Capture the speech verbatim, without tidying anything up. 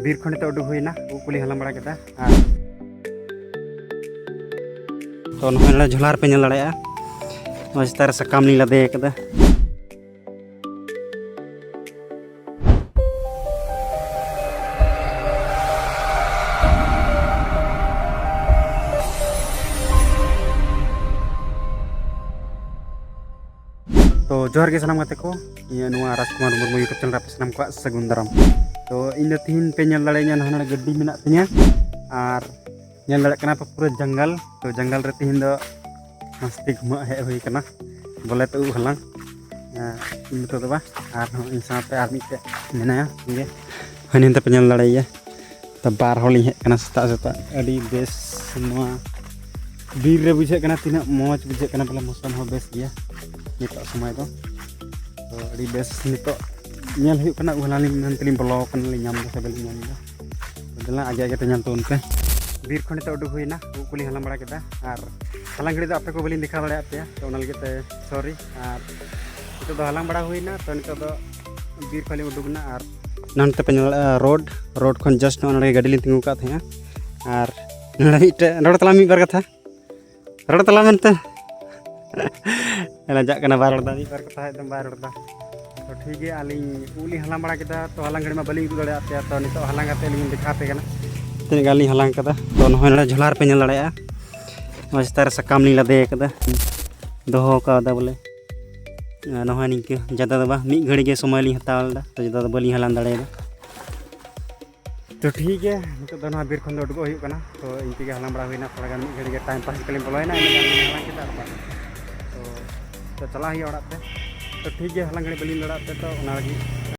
ᱵᱤᱨ ᱠᱷᱚᱱ ᱱᱤᱛᱚᱜ ᱩᱰᱩᱠ ᱦᱩᱭᱱᱟ, ᱩᱵ ᱠᱚᱞᱤᱧ ᱦᱟᱞᱟᱝ ᱵᱟᱲᱟ ᱠᱮᱫᱟ᱾ ᱟᱨ ᱛᱚ ᱱᱚᱜᱼᱚᱭ ᱱᱚᱰᱮ ᱡᱷᱚᱞᱟ ᱨᱮᱯᱮ ᱧᱮᱞ ᱫᱟᱲᱮᱭᱟᱜᱼᱟ, ᱱᱚᱣᱟ ᱪᱮᱛᱟᱱ ᱨᱮ ᱥᱟᱠᱟᱢ ᱞᱤᱧ ᱞᱟᱫᱮ ᱟᱠᱟᱫᱟ᱾ ᱛᱚ ᱡᱚᱦᱟᱨ ᱜᱮ ᱥᱟᱱᱟᱢ ᱜᱟᱛᱮ ᱠᱚ, ᱤᱧᱟᱹᱜ ᱱᱚᱣᱟ ᱨᱟᱡᱽᱠᱩᱢᱟᱨ ᱢᱩᱨᱢᱩ YouTube channel ᱨᱮ ᱟᱯᱮ ᱥᱟᱱᱟᱢ ᱠᱚᱣᱟᱜ ᱥᱟᱹᱜᱩᱱ ᱫᱟᱨᱟᱢ᱾ ᱛᱚ ᱤᱧ ᱫᱚ ᱛᱤᱦᱤᱧ ᱯᱮ ᱧᱮᱞ ᱫᱟᱲᱮᱭᱟᱹᱧᱟ, ᱱᱟᱦᱟᱜ ᱱᱚᱰᱮ ᱜᱟᱹᱰᱤ ᱢᱮᱱᱟᱜ ᱛᱤᱧᱟᱹ ᱟᱨ ᱧᱮᱞ ᱫᱟᱲᱮᱭᱟᱜ ᱠᱟᱱᱟ ᱯᱮ ᱯᱩᱨᱟᱹ ᱡᱟᱝᱜᱟᱞ᱾ ᱛᱚ ᱡᱟᱝᱜᱟᱞ ᱨᱮ ᱛᱤᱦᱤᱧ ᱫᱚ ᱢᱟᱥᱛᱤ ᱜᱷᱩᱢᱟᱹᱜ ᱦᱮᱡ ᱦᱩᱭ ᱠᱟᱱᱟ, ᱵᱚᱞᱮ ᱛᱚ ᱩᱵ ᱦᱟᱞᱟᱝ᱾ ᱮᱸ, ᱤᱧ ᱢᱚᱛᱚ ᱫᱚ ᱵᱟᱝ, ᱟᱨᱦᱚᱸ ᱤᱧ ᱥᱟᱶᱛᱮ ᱟᱨ ᱢᱤᱫᱴᱮᱡ ᱢᱮᱱᱟᱭᱟ ᱥᱚᱸᱜᱮ, ᱦᱟᱹᱱᱤ ᱦᱟᱱᱛᱮ ᱯᱮ ᱧᱮᱞ ᱫᱟᱲᱮᱭᱟᱭᱟ᱾ ᱛᱚ ᱵᱟᱨ ᱦᱚᱲ ᱞᱤᱧ ᱦᱮᱡ ᱠᱟᱱᱟ ᱥᱮᱛᱟᱜ ᱥᱮᱛᱟᱜ, ᱟᱹᱰᱤ ᱵᱮᱥ᱾ ᱱᱚᱣᱟ ᱵᱤᱨ ᱨᱮ ᱵᱩᱡᱷᱟᱹᱜ ᱠᱟᱱᱟ, ᱛᱤᱱᱟᱹᱜ ᱢᱚᱡᱽ ᱵᱩᱡᱷᱟᱹᱜ ᱠᱟᱱᱟ, ᱵᱚᱞᱮ ᱢᱳᱥᱚᱢ ᱦᱚᱸ ᱵᱮᱥ ᱜᱮᱭᱟ ᱱᱤᱛᱚᱜ ᱥᱚᱢᱚᱭ ᱫᱚ᱾ ᱛᱚ ᱟᱹᱰᱤ ᱵᱮᱥ ᱱᱤᱛᱚᱜ ᱧᱮᱞ ᱦᱩᱭᱩᱜ ᱠᱟᱱᱟ, ᱩᱵ ᱦᱟᱞᱟᱝ ᱞᱤᱧ ᱢᱮᱱᱛᱮᱞᱤᱧ ᱵᱚᱞᱚ ᱟᱠᱟᱱᱟ, ᱞᱤᱧ ᱧᱟᱢ ᱮᱫᱟ ᱥᱮ ᱵᱟᱹᱞᱤᱧ ᱧᱟᱢ ᱮᱫᱟ᱾ ᱛᱚ ᱫᱮᱞᱟ ᱟᱜᱮ ᱟᱜᱮ ᱛᱮ ᱧᱮᱞ ᱛᱟᱵᱚᱱ ᱯᱮ᱾ ᱵᱤᱨ ᱠᱷᱚᱱ ᱱᱤᱛᱚᱜ ᱩᱰᱩᱠ ᱦᱩᱭᱱᱟ, ᱩᱵ ᱠᱚᱞᱤᱧ ᱦᱟᱞᱟᱝ ᱵᱟᱲᱟ ᱠᱮᱫᱟ, ᱟᱨ ᱦᱟᱞᱟᱝ ᱜᱷᱟᱹᱲᱤᱡ ᱫᱚ ᱟᱯᱮ ᱠᱚ ᱵᱟᱹᱞᱤᱧ ᱫᱮᱠᱷᱟᱣ ᱫᱟᱲᱮᱭᱟᱜ ᱯᱮᱭᱟ, ᱛᱚ ᱚᱱᱟ ᱞᱟᱹᱜᱤᱫ ᱛᱮ ᱥᱚᱨᱤ᱾ ᱟᱨ ᱱᱤᱛᱚᱜ ᱫᱚ ᱦᱟᱞᱟᱝ ᱵᱟᱲᱟ ᱦᱩᱭᱱᱟ, ᱛᱚ ᱱᱤᱛᱚᱜ ᱫᱚ ᱵᱤᱨ ᱠᱷᱚᱱ ᱞᱤᱧ ᱩᱰᱩᱠ ᱮᱱᱟ᱾ ᱟᱨ ᱱᱚᱱᱛᱮ ᱯᱮ ᱧᱮᱞ ᱫᱟᱲᱮᱭᱟᱜᱼᱟ ᱨᱳᱰ, ᱨᱳᱰ ᱠᱷᱚᱱ ᱡᱟᱥᱴ ᱱᱚᱜᱼᱚ ᱱᱚᱰᱮ ᱜᱮ ᱜᱟᱹᱰᱤ ᱞᱤᱧ ᱛᱤᱸᱜᱩ ᱟᱠᱟᱫ ᱛᱟᱦᱮᱸᱜᱼᱟ᱾ ᱟᱨ ᱱᱚᱰᱮ ᱢᱤᱫᱴᱮᱡ ᱨᱚᱲ ᱛᱟᱞᱟᱝ ᱢᱤᱫ ᱵᱟᱨ ᱠᱟᱛᱷᱟ, ᱨᱚᱲ ᱛᱟᱞᱟᱝ ᱢᱮᱱᱛᱮ᱾ ᱞᱟᱡᱟᱜ ᱠᱟᱱᱟ, ᱵᱟᱭ ᱨᱚᱲ ᱮᱫᱟ, ᱢᱤᱫ ᱵᱟᱨ ᱠᱟᱛᱷᱟ ᱮᱠᱫᱚᱢ ᱵᱟᱭ ᱨᱚᱲ ᱮᱫᱟ᱾ ᱛᱚ ᱴᱷᱤᱠ ᱜᱮᱭᱟ, ᱟᱹᱞᱤᱧ ᱩᱵ ᱞᱤᱧ ᱦᱟᱞᱟᱝ ᱵᱟᱲᱟ ᱠᱮᱫᱟ, ᱛᱚ ᱦᱟᱞᱟᱝ ᱜᱷᱟᱹᱲᱤᱡ ᱢᱟ ᱵᱟᱹᱞᱤᱧ ᱩᱫᱩᱜ ᱫᱟᱲᱮᱭᱟᱜ ᱯᱮᱭᱟ, ᱛᱚ ᱱᱤᱛᱚᱜ ᱦᱟᱞᱟᱝ ᱠᱟᱛᱮ ᱞᱤᱧ ᱫᱮᱠᱷᱟᱣ ᱟᱯᱮ ᱠᱟᱱᱟ ᱛᱤᱱᱟᱹᱜ ᱜᱟᱱ ᱞᱤᱧ ᱦᱟᱞᱟᱝ ᱠᱟᱫᱟ᱾ ᱛᱚ ᱱᱚᱜᱼᱚᱭ ᱱᱚᱰᱮ ᱡᱷᱚᱞᱟ ᱨᱮᱯᱮ ᱧᱮᱞ ᱫᱟᱲᱮᱭᱟᱜᱼᱟ, ᱱᱚᱣᱟ ᱪᱮᱛᱟᱱ ᱨᱮ ᱥᱟᱠᱟᱢ ᱞᱤᱧ ᱞᱟᱫᱮ ᱠᱟᱫᱟ, ᱫᱚᱦᱚ ᱠᱟᱣᱫᱟ ᱵᱚᱞᱮ᱾ ᱟᱨ ᱱᱚᱜᱼᱚᱭ ᱱᱤᱝᱠᱟᱹ ᱡᱟᱫᱟ ᱫᱚ ᱵᱟᱝ, ᱢᱤᱫ ᱜᱷᱟᱹᱲᱤ ᱜᱮ ᱥᱚᱢᱚᱭ ᱞᱤᱧ ᱦᱟᱛᱟᱣ ᱞᱮᱫᱟ, ᱛᱚ ᱡᱟᱫᱟ ᱫᱚ ᱵᱟᱹᱞᱤᱧ ᱦᱟᱞᱟᱝ ᱫᱟᱲᱮᱭᱟᱫᱟ᱾ ᱛᱚ ᱴᱷᱤᱠ ᱜᱮᱭᱟ, ᱱᱤᱛᱚᱜ ᱫᱚ ᱱᱚᱣᱟ ᱵᱤᱨ ᱠᱷᱚᱱ ᱫᱚ ᱩᱰᱩᱠᱚᱜ ᱦᱩᱭᱩᱜ ᱠᱟᱱᱟ᱾ ᱛᱚ ᱤᱧ ᱛᱮᱜᱮ ᱦᱟᱞᱟᱝ ᱵᱟᱲᱟ ᱦᱩᱭᱱᱟ, ᱛᱷᱚᱲᱟ ᱜᱟᱱ ᱢᱤᱫ ᱜᱷᱟᱹᱲᱤ ᱜᱮ ᱴᱟᱭᱤᱢ ᱯᱟᱥ ᱞᱮᱠᱟ ᱞᱤᱧ ᱵᱚᱞᱚᱭᱮᱱᱟ, ᱤᱱᱟᱹ ᱜᱟᱱ ᱞᱤᱧ ᱦᱟᱞᱟᱝ ᱠᱮᱫᱟ ᱟᱨ ᱵᱟᱥ᱾ ᱛᱚ, ᱛᱚ ᱪᱟᱞᱟᱜ ᱦᱩᱭᱩᱜᱼᱟ ᱚᱲᱟᱜ ᱛᱮ᱾ ᱛᱚ ᱴᱷᱤᱠ ᱜᱮᱭᱟ, ᱦᱟᱞᱟᱝ ᱜᱷᱟᱹᱲᱤ ᱵᱟᱹᱞᱤᱧ ᱫᱟᱲᱮᱭᱟᱜ ᱛᱮ, ᱛᱚ ᱚᱱᱟ ᱞᱟᱹᱜᱤᱫ